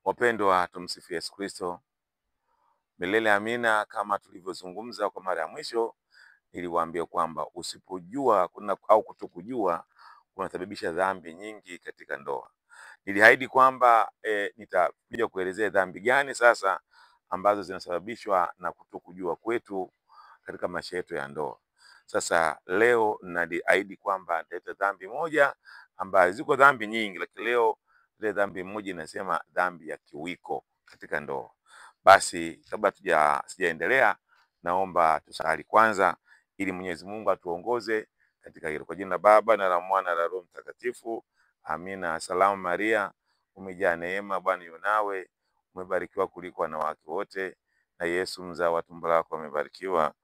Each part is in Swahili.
Wapendwa, tumsifu Yesu Kristo milele amina. Kama tulivyozungumza kwa mara ya mwisho, niliwaambia kwamba usipojua kuna au kutokujua kunasababisha dhambi nyingi katika ndoa. Niliahidi kwamba nitakuja kuelezea dhambi gani sasa ambazo zinasababishwa na kutokujua kwetu katika maisha yetu ya ndoa. Sasa leo naliahidi kwamba nitaleta dhambi moja ambayo, ziko dhambi nyingi, lakini leo ile dhambi moja inasema dhambi ya kiwiko katika ndoa. Basi kabla sijaendelea, naomba tusali kwanza ili Mwenyezi Mungu atuongoze katika hilo. Kwa jina la Baba na la Mwana na la Roho Mtakatifu, amina. Salamu Maria, umejaa neema, Bwana yu nawe, umebarikiwa kuliko wanawake wote, na Yesu mzao wa tumbo lako amebarikiwa.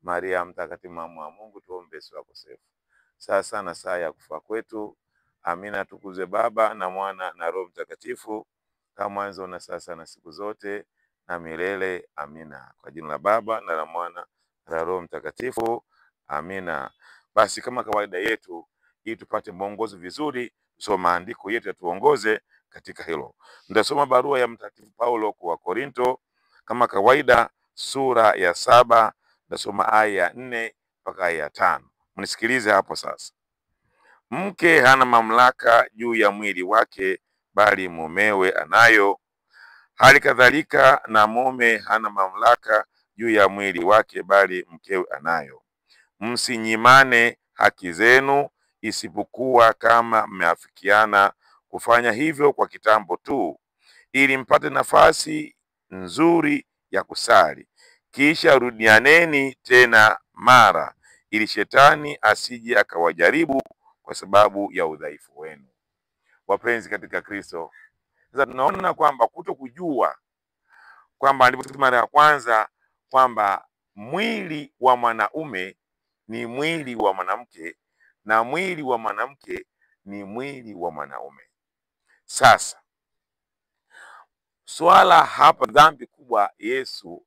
Maria Mtakatifu, mama wa Mungu, tuombe sisi wakosefu, sasa na saa ya kufa kwetu. Amina. Tukuze Baba na Mwana na Roho Mtakatifu, kama mwanzo na sasa na siku zote na milele. Amina. Kwa jina la Baba na la Mwana na la Roho Mtakatifu. Amina. Basi kama kawaida yetu, ili tupate mwongozo vizuri, tusome maandiko yetu yatuongoze katika hilo. Nitasoma barua ya Mtakatifu Paulo kwa Korinto kama kawaida, sura ya 7, nitasoma aya ya 4 mpaka aya ya 5. Mnisikilize hapo sasa. Mke hana mamlaka juu ya mwili wake, bali mumewe anayo. Hali kadhalika na mume hana mamlaka juu ya mwili wake, bali mkewe anayo. Msinyimane haki zenu, isipokuwa kama mmeafikiana kufanya hivyo kwa kitambo tu, ili mpate nafasi nzuri ya kusali. Kisha rudianeni tena mara, ili shetani asije akawajaribu kwa sababu ya udhaifu wenu. Wapenzi katika Kristo, sasa tunaona kwamba kutokujua kwamba aliposema mara ya kwanza kwamba mwili wa mwanaume ni mwili wa mwanamke na mwili wa mwanamke ni mwili wa mwanaume. Sasa swala hapa, dhambi kubwa Yesu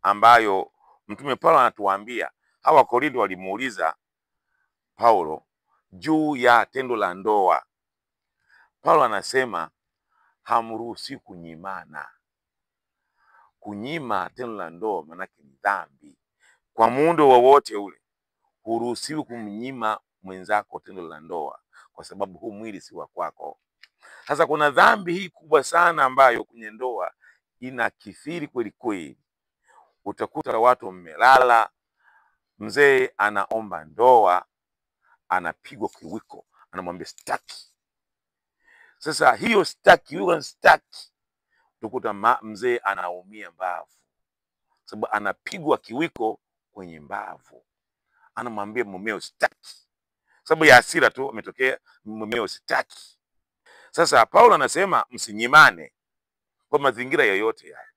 ambayo Mtume Paulo anatuambia, hawa Korinto walimuuliza Paulo juu ya tendo la ndoa. Paulo anasema hamruhusi kunyimana. Kunyima tendo la ndoa maanake ni dhambi. Kwa muundo wowote ule, huruhusiwi kumnyima mwenzako tendo la ndoa, kwa sababu huu mwili si wa kwako. Sasa kuna dhambi hii kubwa sana ambayo kwenye ndoa inakithiri kweli kweli. Utakuta watu mmelala, mzee anaomba ndoa, anapigwa kiwiko, anamwambia sitaki. Sasa hiyo sitaki, huyo sitaki, utakuta mzee anaumia mbavu, sababu anapigwa kiwiko kwenye mbavu. Anamwambia mumeo sitaki, sababu ya hasira tu ametokea, mumeo sitaki. Sasa Paulo anasema msinyimane kwa mazingira yoyote yale.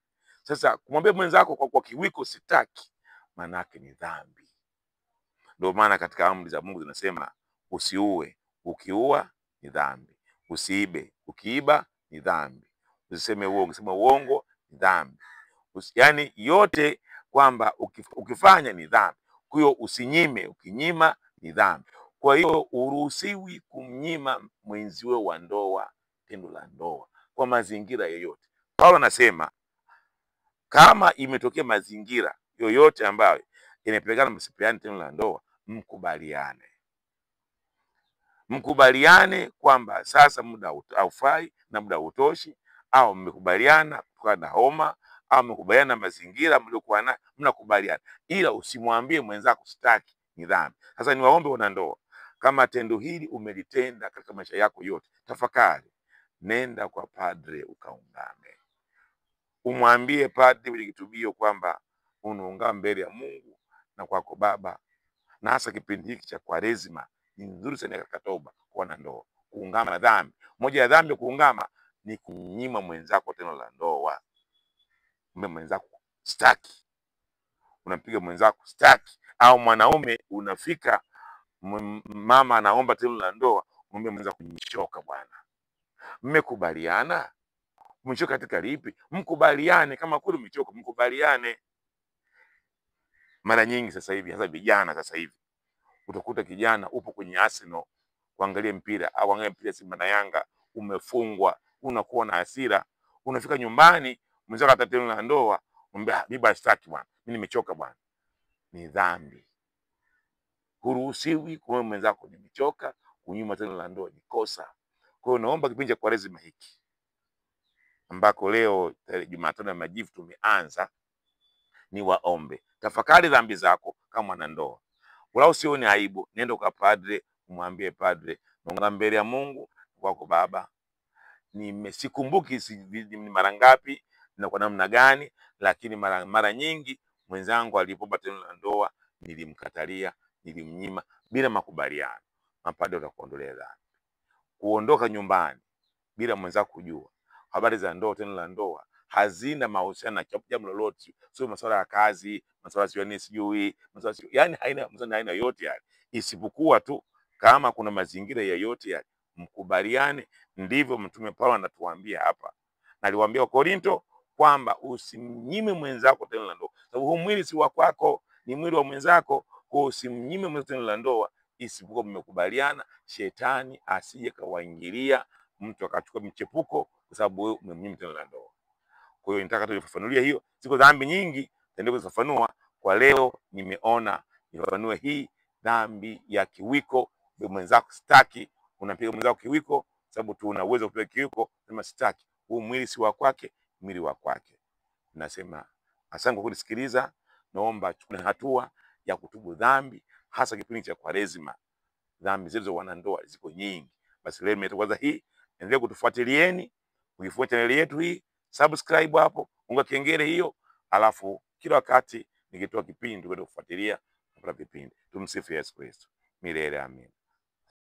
Sasa kumwambia mwenzako kwa kiwiko sitaki, maana yake ni dhambi. Ndio maana katika amri za Mungu zinasema usiue, ukiua ni dhambi. Usiibe, ukiiba ni dhambi. Usiseme uongo, ukisema uongo ni dhambi. Yaani yote kwamba ukifanya ni dhambi. Kwa hiyo usinyime, ukinyima ni dhambi. Kwa hiyo uruhusiwi kumnyima mwenziwe wa ndoa tendo la ndoa kwa mazingira yoyote. Paulo anasema kama imetokea mazingira yoyote ambayo inapelekana msipeane tendo la ndoa, mkubaliane. Mkubaliane kwamba sasa muda haufai na muda hautoshi, au mmekubaliana kutokana na homa, au mmekubaliana mazingira mliokuwa nayo, mnakubaliana. Ila usimwambie mwenzako sitaki, ni dhambi. Sasa niwaombe wanandoa, kama tendo hili umelitenda katika maisha yako yote, tafakari, nenda kwa padre ukaungame. Umwambie padre kwenye kitubio kwamba unaungama mbele ya Mungu na kwako Baba. Na hasa kipindi hiki cha Kwaresima ni nzuri sana katika toba kwa wanandoa, kuungama dhambi. Moja ya dhambi kuungama ni kunyima mwenzako tendo la ndoa. Mume mwenzako sitaki, unampiga mwenzako sitaki. Au mwanaume unafika, mama anaomba tendo la ndoa, mume mwenzako kuchoka bwana. Mmekubaliana? Mmechoka katika lipi? Mkubaliane. Kama kweli umechoka, mkubaliane. Mara nyingi sasa hivi, hasa vijana sasa hivi, utakuta kijana upo kwenye Arsenal kuangalia mpira au angalia mpira Simba na Yanga, umefungwa, unakuwa na hasira, Unafika nyumbani, mwenzako hata tendo la ndoa, mwambie bibi sitaki bwana, mimi nimechoka bwana. Ni dhambi. Huruhusiwi kumwambia mwenzako nimechoka, kunyima tendo la ndoa ni kosa. Kwa hiyo naomba kipindi cha Kwaresima hiki ambako leo Jumatano ya Majivu tumeanza, ni waombe tafakari dhambi zako kama mwanandoa, wala usione aibu. Nenda kwa padre, umwambie padre, naomba mbele ya Mungu kwako baba, nimesikumbuki ni mara ngapi na kwa namna gani, lakini mara nyingi mwenzangu alipoomba tendo la ndoa nilimkatalia, nilimnyima bila makubaliano. Mapadre watakuondolea dhambi. Kuondoka nyumbani bila mwenzako kujua habari za ndoa, tendo la ndoa hazina mahusiano na jambo lolote, sio masuala ya kazi, masuala sio nini sijui, masuala sio, yani haina masuala haina yote yale, isipokuwa tu kama kuna mazingira yoyote yale mkubaliane. Ndivyo Mtume Paulo anatuambia hapa, na aliwaambia Wakorinto kwamba usimnyime mwenzako tendo la ndoa, sababu huu mwili si wa kwako, ni mwili wa mwenzako. Kwa usimnyime mwenzako tendo la ndoa isipokuwa mmekubaliana, shetani asije kawaingilia mtu akachukua mchepuko kwa sababu wewe umemnyima tendo la ndoa. Kwa hiyo nitaka tu nifafanulie hiyo. Ziko dhambi nyingi nitaendelea kuzifafanua. Kwa leo nimeona nifafanue hii dhambi ya kiwiko. Mwenzako sitaki, unampiga mwenzako kiwiko sababu tu una uwezo kupiga kiwiko, sema sitaki. Huu mwili si wa kwake, mwili wa kwake. Nasema asante kwa kunisikiliza. Naomba chukua hatua ya kutubu dhambi, hasa kipindi cha Kwaresima. Dhambi zetu za wanandoa ziko nyingi. Basi leo nimetoa hii, endelea kutufuatilieni, ukifuata chaneli yetu hii, subscribe hapo, unga kengele hiyo, alafu kila wakati nikitoa kipindi uende kufuatilia kupata vipindi. Tumsifu Yesu Kristo. Milele amina.